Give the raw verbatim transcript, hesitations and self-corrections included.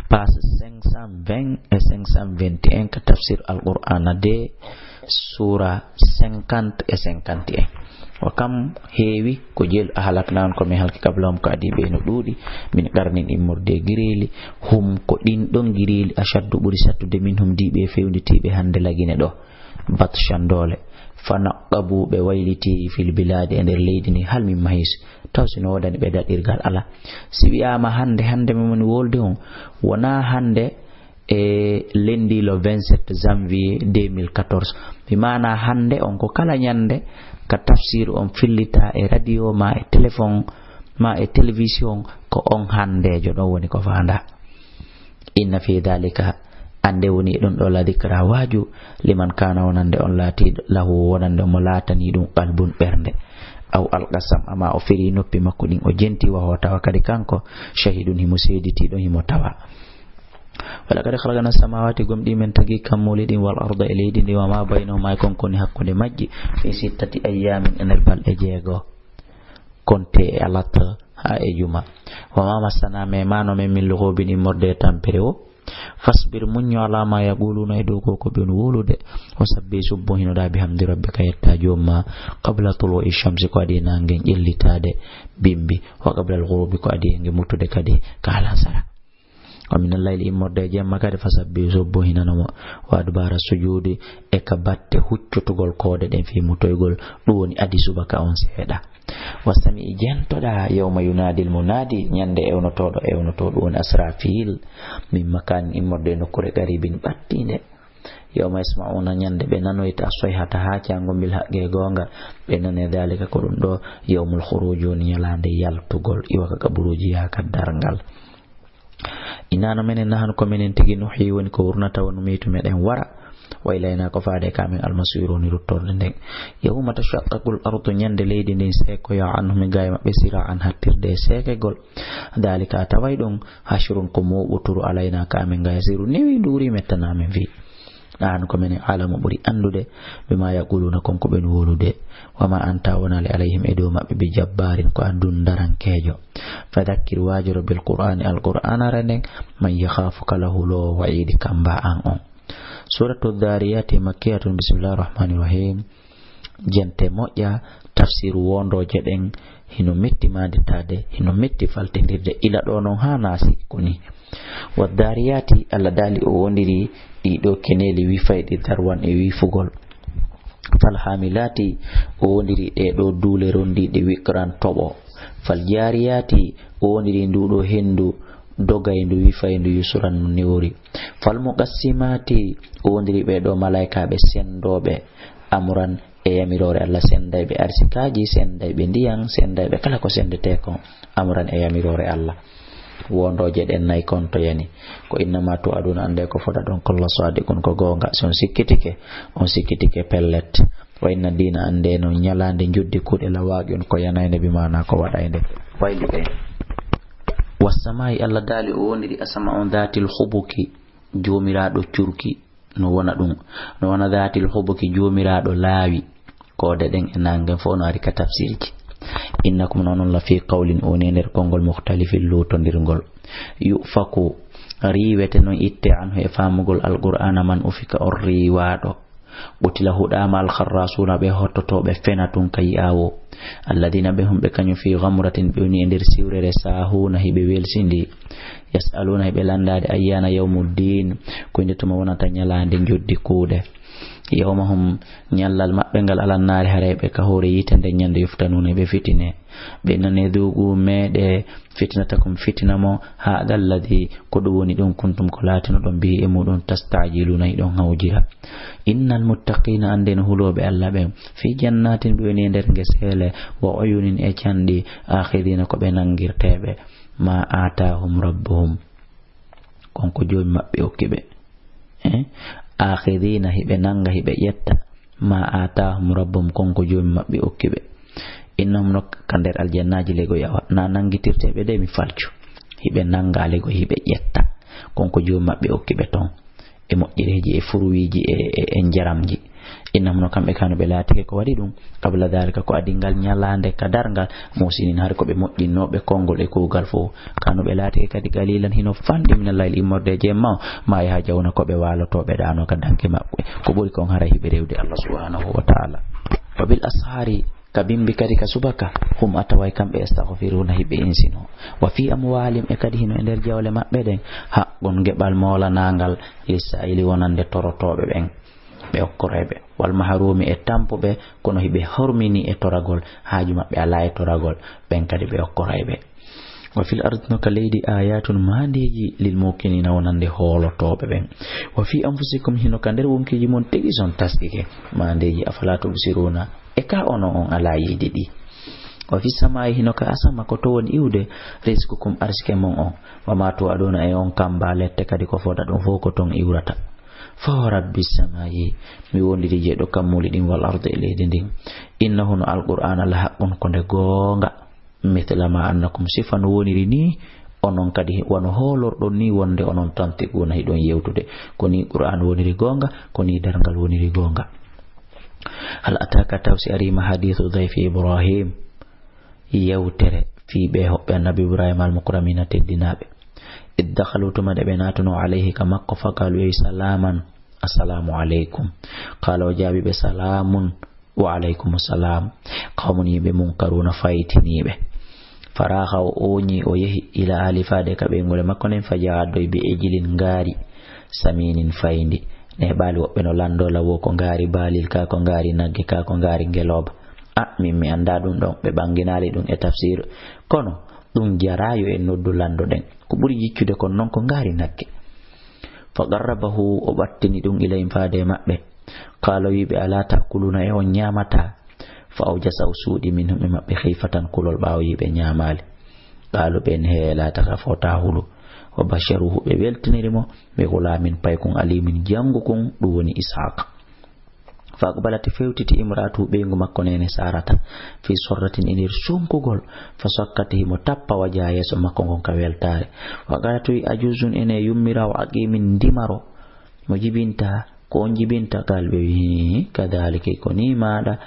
Page cinq cent vingt e cinq cent vingt et un ka tafsir Alqur'aana de, suura cinquante e cinquante et un. Wa kam heewi ko jeel, ahlaknaa, on ko min halki, qablahum, ko adii ɓe no ɗuuɗi, min qarnin, immorde e gireeli, hum, ko ɗin ɗon gireeli, ashaddu, ɓuri sattude, minhum, diiɓe e fewnditii ɓe hannde lagine ɗo, batshan, doole, fa naqqabu, ɓe wayliti, fil bilaadi, e nder leydi ndi, hal min mahis, taw si no woodani ɓe daɗirgal? Alaa. Si wiyaama hannde, hannde min woni wolde on, wonaa hannde e lenndi le vingt-sept janvier deux mille quatorze. Mi maana hannde on ko kala ñannde ka tafsir on fillita e radio ma e téléphone ma e télévision, ko on hanndeejo ɗon woni ko faandaa. Inna fi dhalika, annde woni e ɗum ɗo, la dhikra, waaju, liman kana, wonande on laati, lahu, wonande mo laatani ɗum, qalbun, ɓernde, aw alqa sam'a, ma o firi noppi makko ɗin o jenti, wa huwa, tawa kadi kanko, shahidun, himo seediti ɗon, himo tawa. Wa laqad khalaqna samawati, gomɗii men tagi kammuuli ɗin, wal arda, e leydi ndi, wa ma baynahuma, e kon koni hakkunde majji, fi sittati ayyamin, e nder balɗe jeego. Konte e alat ha e juma. Wa ma massana, memano men, min lughubin, immorde e tampere o. Fasbir, muñño, ala ma yaquluna, e dow ko ko ɓen wolude. Wa sabbi, subbo, hinoɗa, bihamdi rabbika, yetta joom ma, qabla tulu'i shamsi, ko adi nangen ƴellitade bimbi, wa qabla al-ghurubi, ko adi nge mutude kadi ka alansara. Wa minal layli, immorde e jemma kadi, fasabbihu, subbo, hinano mo. Wa adbara sujudi, e ka batte huccutugol koode ɗen fii mutoygol, ɗum woni adi subaka on seeɗa. Wastami, jentoɗa, yawma yunadil munadi, ñande ewnotooɗo ewnoto, ɗum woni Asrafil, min makanin, immorde e nokkuure, qaribin, ɓattiinde. Yawma yasma'una, ñande ɓe nanoyta, as-sayhata, haacaango, bil haqqi, e goonga, ɓe nane, dhalika, ko ɗum ɗo, yawmul khuruj, woni ñalaande yaltugol, iwa ka qaburuuji, yaha ka darngal. Inna no menen, nahnu ko menen tigi, nuhyi, woni ko wurnata, wa numiitu, meɗen wara, wa ilayna, ko faade ka men, almasiru, woni ruttorde nden. Yawma tashaqqaqul ardu, ñande leydi ndin seekoya, anhum, e gaay maɓɓe, sira'an, hattirde e seekegol. Dhalika, a taway ɗum, hashrun, ko mooɓoturu, alayna, ka men, ga yasiru, newi, nduuri, mettana men fii. Nahnu ko menen, a'lamu, ɓuri anndude, bima yaquluna, kon ko ɓen wolude. Wa ma anta, a wonaali, alayhim, e dow maɓɓe, bi jabbaarin, ko a dundarankeejo. Fadhakkir, waajoro, bil qur'ani, al qur'anare nden, man yakhafu, kala huloowo wa'iidi, kamba an on. Suratu Dhariyati, makkiyatun, bismillahir rahmanir rahim. Jente moƴƴa, tafsiru wondooje ɗen hino metti maanditaade, hino metti faltindirde, ila ɗo non haa naasi ko ni. Wa dhariyati, Allah daali o wondiri ɗi ɗo keneeli wifayɗi, dharwan, e wifugol. Fal hamilati, o wondiri ɗe ɗo duule rondiiɗe, wiqran, toɓo. Fal jariyati, o wondiri ndu ɗo hendu dogayndu, wifayndu, yusran, no newri. Fal muqassimati, o wondiri ɓe ɗo malaykaaɓe senndooɓe, amran, e yamiroore Allah, senndayɓe arsikaaji, senndayɓe ndiyan, senndayɓe kala ko senndetee kon, amran, e yamiroore Allah. Wondooje ɗen nay kon to yani. Ko innama tu'aduna, annde ko fodaɗon kon, la sadiqun, ko goonga. Si on sikkitike, on sikkitike pellet. Wa inna diina, annde non ñalaande njoddi kuuɗe, la waqi'un, ko yanaynde, bi maana ko waɗaynde, wayliɓe. Wassamaa'i, Allah daali o wondiri asama on, dhatil hubuki, joomiraaɗo curki, no wona ɗum, no wona dhatil hubuki, joomiraaɗo laawi. Koode ɗen e nangen fof no ari ka tafsirji. Innakum, no onon, la fi qawlin, o woni e nder konngol, mukhtalifin, luutondirngol. Yufaku, riiwete non, itte, anhu, e faamugol Alqur'aana, man ufika, on riiwaaɗo. Qutila, huɗaama, al-kharrasuuna, ɓe hottotooɓe fena tun ka yi'aawo. Alladina, ɓe hum ɓe kañum, fi ghamratin, ɓe woni e nder siwrere, saahuuna, hiɓe welsindi. Yas'aluuna, hiɓe lanndaade, ayyana yawmuddin, ko nde tuma wonata ñalaande njoddi kuuɗe. Yawma hum, ñallal maɓɓe ngal, alannaari, haray ɓe ka hoore yiite nden ñande, yuftanuuna, ɓe fitine. Ɓe nane, dhuqu, meeɗe, fitnatakum, fitina mon, haadha alladhi, ko ɗum woni ɗum, kuntum, ko laatinoɗon, bihi, e muɗum, tasta'jiluna, hiɗon hawjira. Innal muttaqina, annden hulooɓe Allah ɓen, fi jannatin, ɓe woni e nder ngeseele, wa uyunin, e canɗi, akhidina, ko ɓe nangirteeɓe, ma aataahum rabbuhum, kon ko Joomi maɓɓe okki ɓe. Eh? Akhidina, hiɓe nanga, hiɓe ƴetta, ma aataahum rabbuhum, kon ko Joomi maɓɓe okki ɓe. Innahum, no ka nder aljannaaji legoy, awa, na nangitirte ɓe de, mi falcu. Hiɓe nanga legoy, hiɓe ƴetta, kon ko Joomi maɓɓe okki ɓe ton, e moƴƴereeji, e furwiiji, e, e, e njaramji. Innahum, no kamɓe kanu ɓe laatike ko waɗi ɗum, qabla dhalika, ko adingal ñalaande ka darngal, musinin, hari ko ɓe moƴƴinnooɓe konngol e kuugal fof. Kanu ɓe laatike kadi qalilan, hino fanɗi, mina layli, immorde e jemma o, ma yahja'una, ko ɓe waalotooɓe ɗaano ka danke maɓɓe. Ko ɓuri kon haray hiɓe rewde Allah subhanahu wa ta'ala. Wa bil ashari, ka bimbi kadi ka subaka, hum, a taway kamɓe, yastaghfiruna, hiɓe insino. Wa fi amwalihim, e kadi hino e nder jawle maɓɓe ɗen, haqqun, geɓal moolanaangal, lissa'ili, wonande torotooɓe ɓen. Ɓe okkoray ɓe. Wal mahrumi, e tampuɓe, kono hiɓe hormini e toragol, haaju maɓɓe alaa e toragol, ɓen kadi ɓe okkoray ɓe. Wa fil ardi, no ka leydi, ayatun, maandeeji, lil muqinina, wonande hoolotooɓe ɓen. Wa fi anfusikum, hino ka nder wonkiiji mon tigi son taskike, maandeeji, afala tubsiruna, e ka onon on alaa yiide ɗi. Wa fi samaa'i, hino ka asama, ko to woni iwde, rizqukum, arsike mon on, wa ma tu'aduna, e on kamba lette kadi, ko fota ɗum fof ko ton iwrata. Fa wa rabbi samaa'i, mi wondiri jeyɗo kammuuli ɗin, wal ardi, e leydi ndin, innahu, no Alqur'aana, la haqqun, ko nde goonga, mithla ma annakum, sifa no woniri ni, onon kadi wano hoolorɗon ni wonde onon tantiquna, hiɗon yewtude, ko ni Qur'aan woniri goonga, ko ni darngal woniri goonga. Hal ataka, taw si ariima, hadithu dayfi Ibrahim, yewtere fii ɓee hoɓɓe Annabi Ibrahima, al-mukramina, teddinaaɓe. Id dakhalu, tuma nde ɓe naatunoo, alayhi, ka makko, faqalu, ɓe wi, salaman, assalamu alaykum. Qala, o jaabi ɓe, salamun, wa alaykum salam. Qawmun, yimɓe, munkaruna, faytiniiɓe. Faraha, o ooñi, o yehi, ila ahli, faade ka ɓeynguure makko nden, faja, addoy, bi ijlin, ngaari, saminin, fayndi. Neeɓaali, woɓɓe no lanndoo, law, ko ngaari baalil, ka ko ngaari nagge, ka ko ngaari ngelooba. A, min mi anndaa ɗum ɗon, ɓe ɓannginaali ɗum e tafsir. Kono ɗum jaraa yo en noddu lanndoɗen. Ko ɓuri jiccude kon non ko ngaari nagge. Fa qarrabahu, o ɓattini ɗum, ilayhim, faade e maɓɓe. Qaala, o wi ɓe, alaa ta'kuluuna, e on ñaamataa? Fa awjasa, o suuɗi, minhum, e maɓɓe, khiifatan, kulol, ɓaawo yii ɓe ñaamaali. Qaalu, ɓen, he, laa takhaf, taa hulu. Wa basharuhu, ɓe weltiniri mo, bi ghulaamin, paykun, aliimin, janngu kun, ɗum woni Ishaq. Fa aqbalat, fewtiti, imra'atuhu, ɓeyngu makko neene Saarata, fi sarratin, e nder sunkugol, fa sakkat, himo tappa, wajha, yeeso makko ngon, ka weltaare. Wa qaalat, wi, ajuuzun, ene yummiraawo, aqiimin, ndimaro, mo jibinta, ko on jibinta? Qaala, ɓe wi, kadhalika, ko ni maaɗa,